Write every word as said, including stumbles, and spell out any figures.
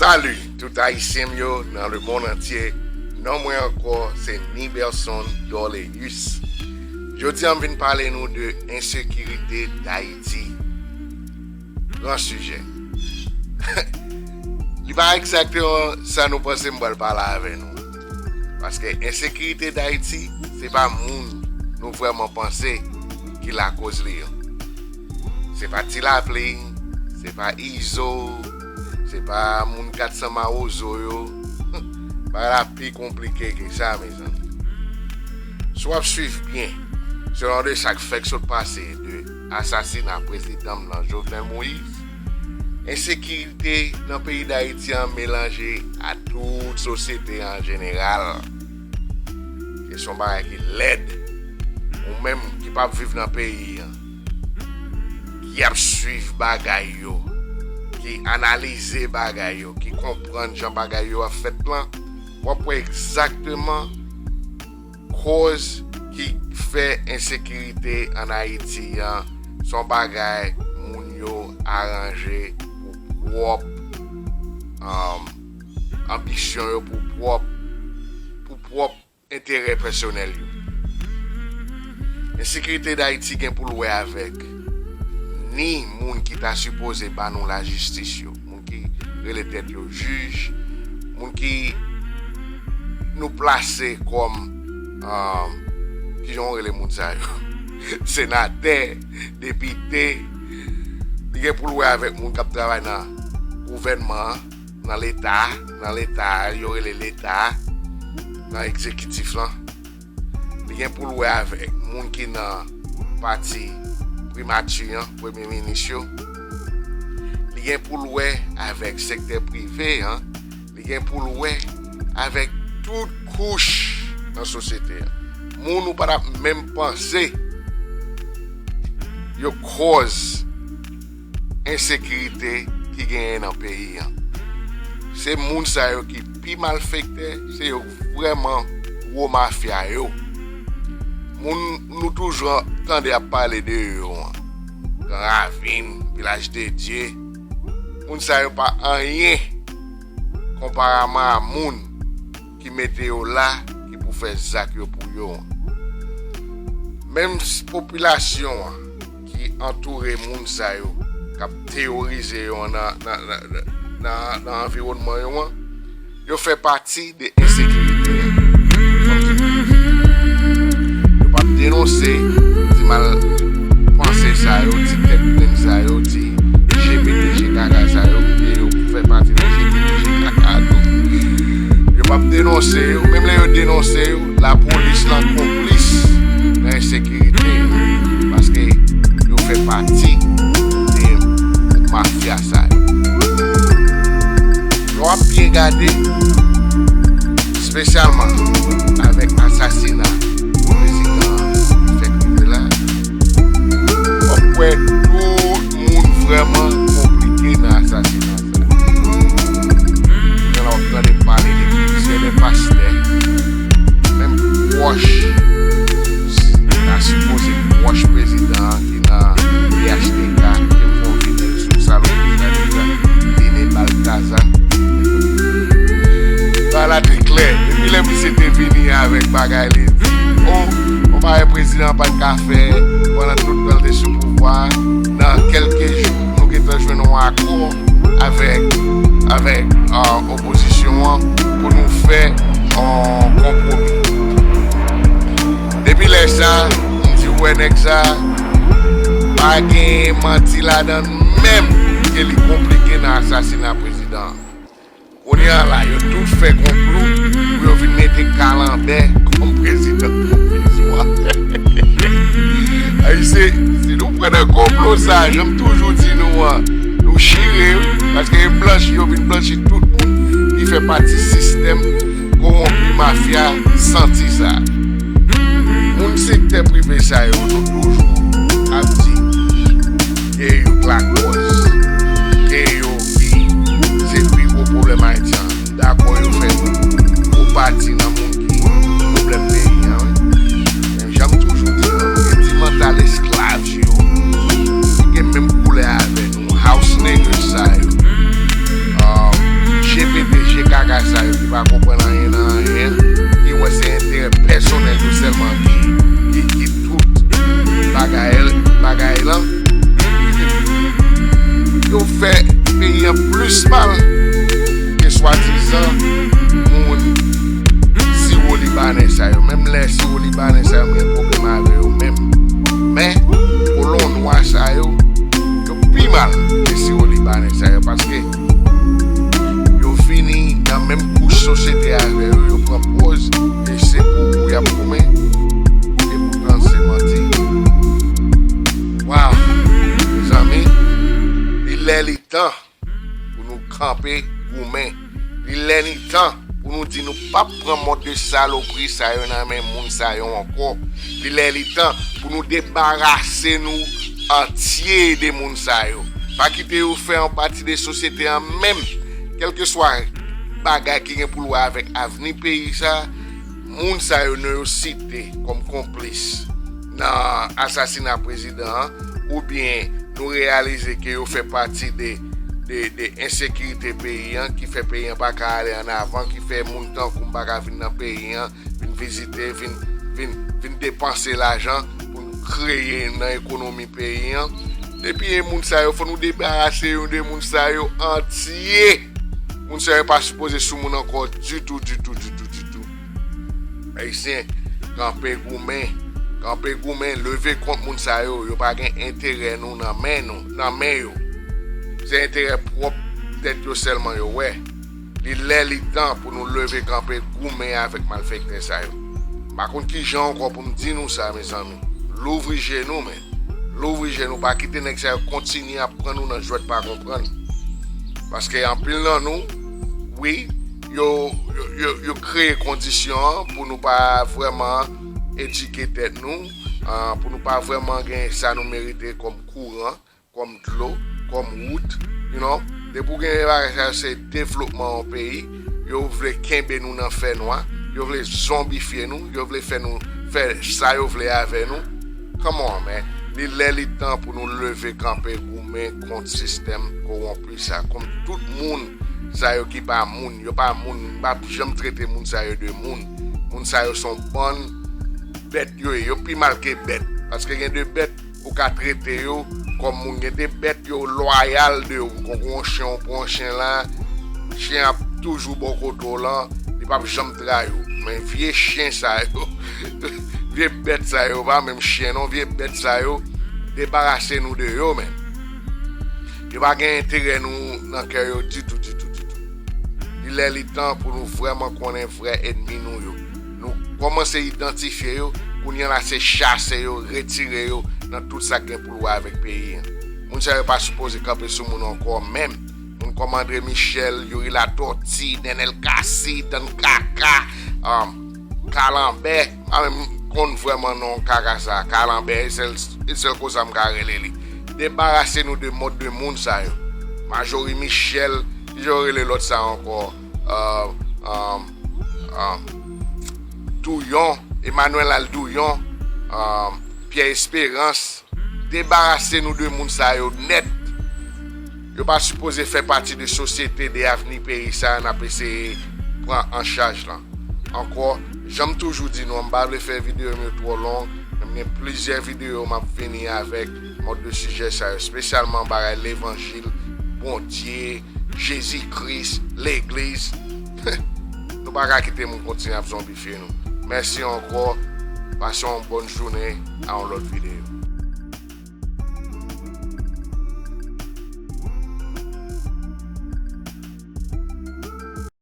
Salut tout Ayisyen m yo nan lemonn antye. Non mwen ankò se Niberson Dorleus. Jodi a m vin pale nou de ensekirite Dayiti. Gran sijè. Li pa egzakteman sa nou panse m pral pale avè nou. Paske ensekirite Dayiti, se pa moun nou vrèman panse ki lakoz li yo. Se pa Ti Lapli, se pa Izo, se pa moun kat san Mawozo yo. Bagay la pi konplike ke sa, mezanmi. Si w ap swiv byen, selon de sa k fèk sot pase de asasina prezidan m nan, Jovenel Moïse, ensekirite nan peyi Dayiti an melanje a tout sosyete an jeneral. Se yon bagay ki lèd. Ou menm ki p ap viv nan peyi an, ki ap swiv bagay yo, ki analize bagay yo, ki konprann jan bagay yo ap fèt lan, w ap wè egzakteman kòz ki fè ensekirite ann Ayiti an se yon bagay moun yo aranje pou pwòp, um, anbisyon yo, pou pwòp, pou pwòp enterè pèsonèl yo. Ensekirite Dayiti gen pou l wè avèk ni moun ki ta sipoze ba nou lajistis yo, moun ki rele tèt yo jij, moun ki nou plase kòm, um, kijan w rele moun sa yo? Senatè, depite, li gen pou l wè avèk moun k ap travay nan gouvènman an, nan Leta, nan Leta, yo rele Leta, nan egzekitif lan. Li gen pou l wè avèk moun ki nan pati primati an, premye minis yo. Li gen pou l wè avèk sektè prive an. Li gen pou l wè avèk tout kouch nan sosyete an. Moun ou pa t ap menm panse yo kòz ensekirite ki genyen nan peyi an. Se moun sa yo ki pi malfektè, se yo vrèman gwo mafya yo. Moun nou toujou tande ap pale de yo an. Gran Ravin, Vilaj de Dye, moun sa yo pa anyen konpareman a moun ki mete yo la, ki pou fè zak yo pou yo an. Menm s-, popilasyon an ki antoure moun sa yo, k ap teworize yo an nan, nan, nan, nan, nan anviwònman yo an, yo fè pati de ensekirite a. Yo p ap denonse ti mal panse sa yo, ti tèt grenn sa yo, ti G P T G kaka sa yo, e yo fè pati nan G P T G kaka tou. Yo p ap denonse yo, menm lè yo denonse yo, lapolis lan konplis nan ensekirite yo, paske yo fè pati de gwoup mafya sa yo. Lè w ap byen gade, espesyalman avèk asasina prezidan an ki fèk rive la, w ap wè tout moun vrèman konplike nan asasina sa. Kounye a la w ap tande pale de plizyè de pastè, menm pwòch, ta sipoze pwòch prezidan an ki nan P H T K, ke m fè yon videyo sou sa, l ap di sa deja, Dene Baltazar. Bagay la te klè. Depi lè misye te vini avèk bagay li, di, o, yon bagay prezidan an pa t ka fè pandan tout tan l te sou pouvwa a, nan kèlke jou, nou gentan jwenn yon akò avèk, avèk, ah, opozisyon an pou nou fè yon konpwomi. Depi lè sa, m di, w wè nèg sa, pa gen manti ladan l menm ke li konplike nan asasina prezidan an. Kounye a la, yo tout fè konplo pou yo vin mete Kalanbè kòm prezidan pwovizwa. Ayisyen, si nou pran nan konplo sa, jan m toujou di nou an, nou chire, wi, paske yo blanchi, yo vin blanchi tout moun ki fè pati sistèm kowonpi mafya santi sa. Moun sektè prive sa yo, nou toujou ap di ke yo k lakòz, ke yo ki se pi gwo pwoblèm Ayiti an. M dakò yo fè gwo pati nan moun ki pwoblèm peyi an, wi. Men jan m toujou di nou, gen ti mantal esklav yo, ki gen menm koulè avè nou, house niggas sa yo, um, G Mal ke swadizan moun siwo libanè sa yo. Menm lè siwo libanè sa yo, m gen pwoblèm avè yo menm. Men, kolon nwa sa yo, yo pi mal ke siwo libanè sa yo. Paske yo vini nan menm kouch sosyete avè yo, yo pran pòz, e se pou y ap goumen. E poutan, se manti. Waw, mezanmi, li lè li tan pou nou kanpe goumen. Li lè li tan pou nou di nou p ap pran mòd de salopri sa yo nan men moun sa yo ankò. Li lè li tan pou nou debarase nou antye de moun sa yo. Pa kite yo fè yon pati de sosyete an menm. Kèlkeswa bagay ki gen pou l wè avèk avni peyi sa, moun sa yo, nou yo site kòm konplis nan asasina prezidan an, oubyen nou reyalize ke yo fè pati de, de, de ensekirite peyi an, ki fè peyi an pa ka ale an avan, ki fè moun tankou m pa ka vin nan peyi an, vin vizite, vin, vin, vin depanse lajan pou n kreye nan ekonomi peyi an. Depi e moun sa yo, fò nou debarase yo de moun sa yo antye. Moun sa yo pa sipoze sou moun ankò ditou, ditou, ditou, ditou. Ayisyen, kanpe goumen. Kanpe goumen, leve kont moun sa yo. Yo pa gen enterè nou nan men nou, nan men yo. Se enterè pwòp tèt yo sèlman yo wè. Li lè li tan pou nou leve kanpe goumen avèk malfektè sa yo. M pa konn kijan ankò pou m di nou sa, mezanmi. Louvri je nou, men. Louvri je nou, pa kite nèg sa yo kontinye ap pran nou nan jwèt pa konprann. Paske anpil nan nou, wi, yo, yo, yo, yo kreye kondisyon an pou nou pa vrèman edike tèt nou, ah, pou nou pa vrèman gen sa nou merite kòm kouran, kòm dlo, kòm wout, you know. Depi w gen bagay sa yo, se devlopman yon peyi. Yo vle kenbe nou nan fènwa, yo vle zonbifye nou, yo vle fè nou fè sa yo vle avè nou. Come on, man. Li lè li tan pou nou leve kanpe goumen kont sistèm kowonpi sa. Kont tout moun sa yo ki pa moun, yo pa moun, m p ap janm trete moun sa yo de moun. Moun sa yo se yon bann bèt yo ye. Yo pi mal ke bèt. Paske gen de bèt ou ka trete yo kòm moun. Gen de bèt yo lwayal de ou. Kon yon chen, ou pran yon chen la, chen ap toujou bò kote w lan, li p ap janm trayi w. Men vye chen sa yo, vye bèt sa yo, pa menm chen non, vye bèt sa yo, debarase nou de yo, men. Yo pa gen enterè nou nan kè yo ditou, ditou, ditou. Li lè li tan pou nou vrèman konnen vrè ènmi nou yo. Nou kòmanse idantifye yo, kounye a la se chase yo, retire yo nan tout sa k gen pou l wè avèk peyi an. Moun sa yo pa sipoze kanpe sou moun ankò menm. Moun kòm André Michel, Youri Latortue, Nenel Cassy, Dan Kaka, um, Kalanbè, mwen menm konn vrèman non kaka sa, Kalanbè, e sèl, e sèl konsa m ka rele li. Debarase nou de mòd de moun sa yo. Majorie Michel, kijan yo rele lòt sa ankò? Euh, euh, euh, Douyon, Emmanuel Aldouyon, euh, Pierre Espérance. Debarase nou de moun sa yo nèt. Yo pa sipoze fè pati de sosyete, de avni peyi sa a n ap eseye pran an chaj lan. Ankò, jan m toujou di nou an, m pa vle fè videyo m yo twò long, men m gen plizyè videyo m ap vini avèk mòd de sijè sa yo, espesyalman bagay levanjil, Bondye, Jezi Kris, legliz. Nou pa ka kite moun kontinye ap zonbifye nou. Mèsi ankò. Pase yon bòn jounen, a yon lòt videyo.